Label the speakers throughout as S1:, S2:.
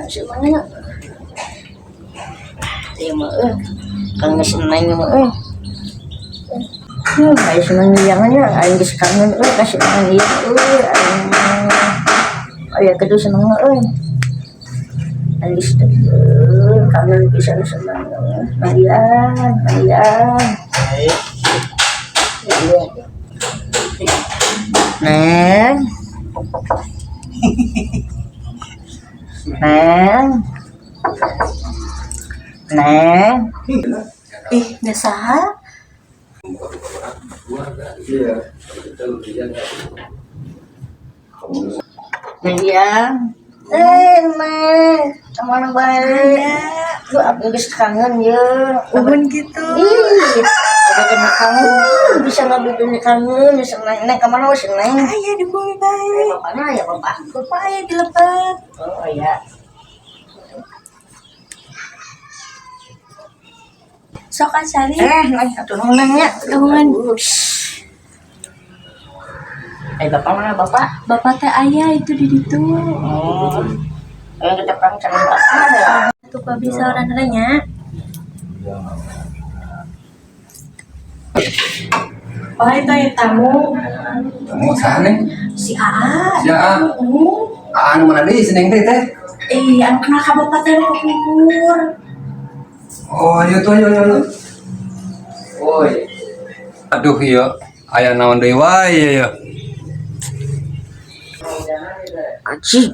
S1: Semangat. Iya mah eh. Kangen seneng mah eh. Ayo seneng yang nya, aing geus kangen euy ka seneng ieu euy aing. Aya kitu seneng euy. Aing geus euy kangen pisan seneng. Marian, Marian. Iya. Neng. Neng. Neng.
S2: Ih, nggak saha.
S1: Iya. Eh, Neng. Kemana bae? Lu aku geus kangen ye.
S2: Uhun gitu.
S1: Ih, ada kena kangen, bisa nggak kangen, bisa neng, neng kemana sih neng?
S2: Aya di bumi bae.
S1: Bapaknya ya bapak.
S2: Bapak aya di lebet.
S1: Oh iya.
S2: Sok asali.
S1: Eh, neng, atuh neng ya.
S2: Nuhun.
S1: Eh, bapak mana bapak?
S2: Bapak teh aya itu di ditu.
S1: Oh. Eh, kita perang sama bapak ya.
S2: Tuh kok bisa orang nya. Oh, itu ya tamu.
S3: Kamu saha neng?
S2: Si AA.
S3: Si AA.
S2: Uh.
S3: Anu mana deui si neng teh teh?
S2: Eh, anu kenal ka bapak teh nu kukur.
S3: Oh, ayo tuh ayo ayo. Oi. Aduh iya, aya naon deui wae ieu ya.
S1: Anjing.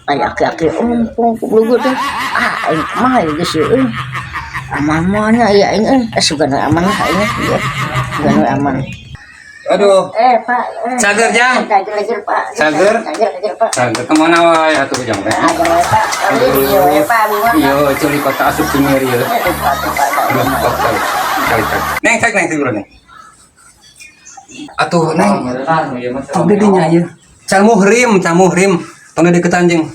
S1: Aya aki-aki ompong goblok teh. Ah, aing kumaha ya geus ieu euy. Aman mah nya ieu aing euy. Eh, sugana aman lah aing ieu. Sugana aman.
S3: Aduh,
S1: Eh, Pak. Eh.
S3: Cager, Jang.
S1: Cager, cager, Pak.
S3: Cager?
S1: Cager, cager, Pak.
S3: Cager kemana wae atuh jang teh?
S1: Ada wae, Pak. Iya wae, Pak. Bunga.
S3: Iya, culi kota asup sumir ieu.
S1: Eh, lupa, lupa, Pak.
S3: Aduh, kok cari. Cari cari. Neng, cek neng tidur neng. Atuh neng, tong di dinya ieu. Can muhrim, can muhrim. Tong deketan jeung.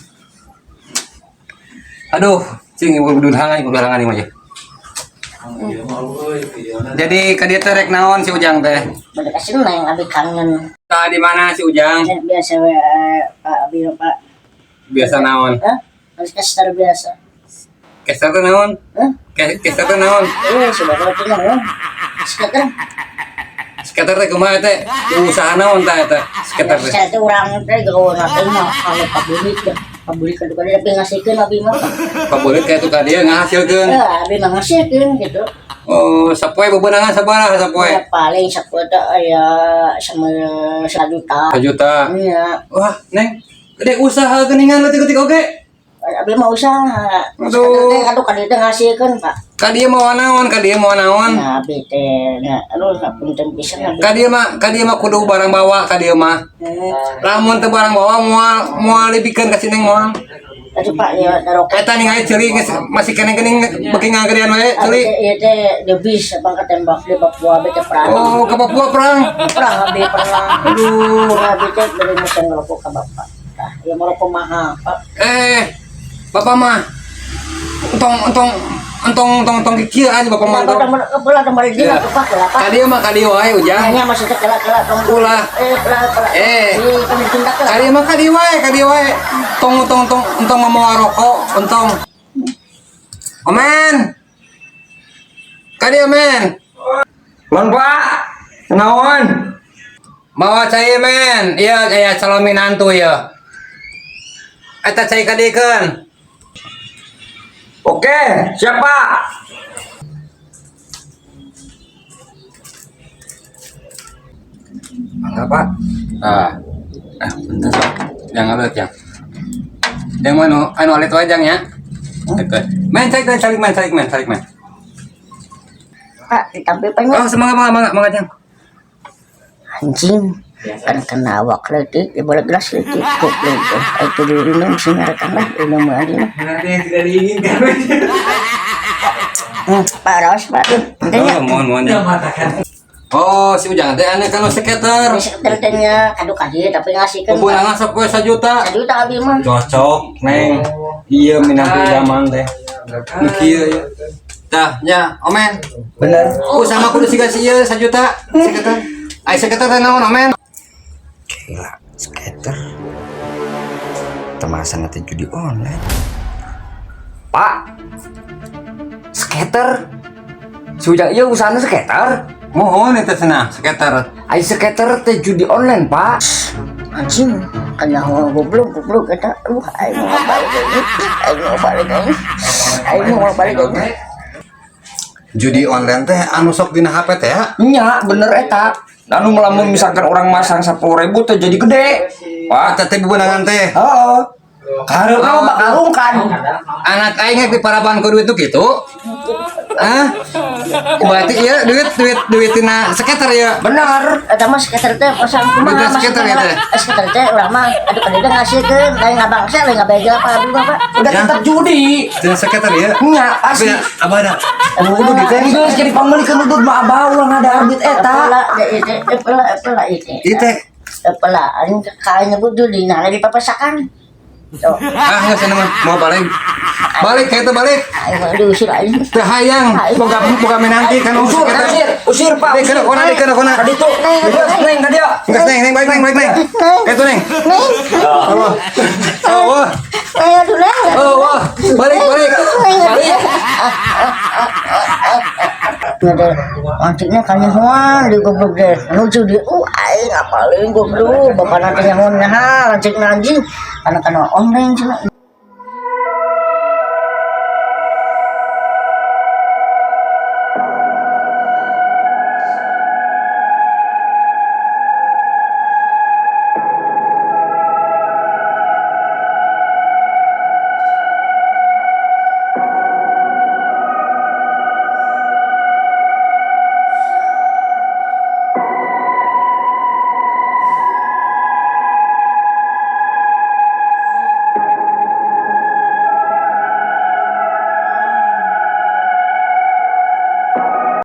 S3: Aduh, cing ibu halangan, ibu halangan ieu mah ya. Jadi ka dieu teh rek naon si Ujang teh?
S1: Balik ka sini neng, abi kangen.
S3: Tah di mana si Ujang?
S1: Eh, biasa we, eh, Pak, abi Pak.
S3: Biasa naon?
S1: Hah? Harus kasar biasa.
S3: Keser teh naon?
S1: Hah?
S3: Keser teh naon?
S1: Eh, sudah kalau tinggal ya. Sekarang
S3: Skater teh kumaha teh? Usaha naon tah eta? Skater teh.
S1: saya teh urang teh gawe teh mah kalau pabulik ya. Pabulik ka duka tapi ngasihkeun abi mah.
S3: Pabulit kayak itu ka dieu ngahasilkeun.
S1: Ya, abi mah ngasihkeun gitu.
S3: Oh, sapoe bebenangan sabaraha sapoe?
S1: Ya, paling sapoe teh aya sama 1 juta.
S3: 1 juta.
S1: Iya.
S3: Wah, Neng, gede usaha geuningan leutik-leutik oge.
S1: Abi mah usaha.
S3: Aduh.
S1: Teh aduh ka dieu teh ngasihkeun, Pak.
S3: Ka dieu mau naon? Ka dieu mau naon?
S1: Nah, abi teh nah, aduh hapunten pisan abi.
S3: Ka dieu mah kudu barang bawa ka dieu mah. Lamun teu barang bawa moal moal dibikeun ka si Neng moal.
S1: Aduh Pak, ya rokok.
S3: Eta ningali ceuli geus masih keneh geuning beuki ngagedean wae
S1: Abi
S3: ceuli.
S1: teh ieu teh devisa bang ketembak di Papua abi teh perang.
S3: Oh, ke Papua perang.
S1: Perang abi pernah.
S3: Aduh.
S1: Abi teh beli mesin ngerokok ke bapak. Tah, ya merokok mahal, Pak.
S3: Eh, bapak mah entong entong entong entong entong kieu aja bapak mah entong.
S1: Kepala kembali dia
S3: Ya.
S1: ke Pak lah, Pak.
S3: Ka dieu mah ka dieu wae Ujang.
S1: Hanya maksudnya kela kela tong.
S3: Ulah.
S1: Eh, kela kela.
S3: Eh.
S1: Ih, kamu tindak
S3: Ka
S1: lah.
S3: dieu mah ka dieu wae, ka dieu wae. Tong tong tong entong mawa rokok, entong. Omen. Ka dieu men.
S4: Lon Pak, naon?
S3: Mawa cai men. Iya, iya calon minantu ya. Eta cai ka dieukeun.
S4: Oke, siap Pak.
S3: Mangga Pak. Ah. Ah, bentar sok. Jangan alit ya. Yang mana? Anu alit wae jang ya. Oke. Men cai cai calik men, calik men, calik men.
S1: Pak, ditampil Pak.
S3: Oh, semangat mangga mangga mangga jang.
S1: Anjing. Kan kena awak leutik, di bola gelas leutik, goblok. Itu diminum sing ngarekan lah, minum aja lah.
S3: Nanti yang tidak diinginkan.
S1: Pak, raos, Pak.
S3: Oh, mohon mohon ya. Oh, si Ujang teh aneh kan skater.
S1: Skater teh nya kadu kadi tapi ngasihkeun.
S3: Kupunangan sapoe 1 juta.
S1: 1 juta abi mah.
S3: Cocok, Neng. Iya minantu zaman teh. Nu kieu ya. Tah, nya, Omen.
S4: Bener.
S3: Oh, sama kudu siga si ieu 1 juta. Skater. Ai skater teh naon, Omen?
S4: Gila, skater. Temasan nanti judi online. Pak, skater. Sudah iya usahanya skater.
S3: Mohon itu cenah, skater.
S4: Ai skater teh judi online, Pak.
S1: Anjing, kana goblok goblok eta. Aing mau balik aing. Aing mau balik aing. Aing mau balik aing.
S3: Judi online teh anu sok dina HP teh ya?
S4: Nya, bener eta. Anu melamun misalkan orang masang 10.000 teh jadi gede.
S3: Wah,
S4: Pak,
S3: teh bebenangan teh.
S4: heeh. Kareupna mah bakal rungkan.
S3: Anak aing di paraban ku duit tuh gitu. Hah? Berarti iya duit duit duit tina skater ya.
S4: Bener.
S1: Eta mah skater teh pasang kumaha?
S3: Duitnya skater ya, teh?
S1: Skater teh urang mah aduh kadang ngasihkeun lain ngabangsa lain ngabegel apa abi mah, Pak.
S4: Udah
S3: Ya.
S4: tetap judi.
S3: Tina skater ya.
S4: Nya,
S3: Tapi
S4: asli.
S3: ya, abah ada. Kudu duit teh.
S4: Geus jadi pangmeulikeun udud mah abah ulah ngada duit eta.
S1: Epela, epela, epela itu.
S3: Ieu teh.
S1: Epela, aing kain nyebut judi nah lagi papasakan. Tuh,
S3: Ah, geus mah mau balik. Balik kayak itu balik.
S1: Aing mah diusir aing.
S3: Teu hayang boga boga menanti kan
S4: Usir,
S3: skater.
S4: usir, usir Pak.
S3: Dek, kena kona, dek, kena kona.
S4: Ka ditu. Geus neng ka dieu.
S3: Geus neng, neng balik neng, balik neng. Kayak itu neng.
S1: Neng,
S3: Oh. Oh.
S1: neng aduh neng.
S3: Oh, wah. Balik, balik. Balik.
S1: Ada anjingnya kan nyahoan di goblok deh. Lucu di aing ngapalin goblok. Bapak nanti nyahoan nah, anjing anjing. Karena kana online cenah.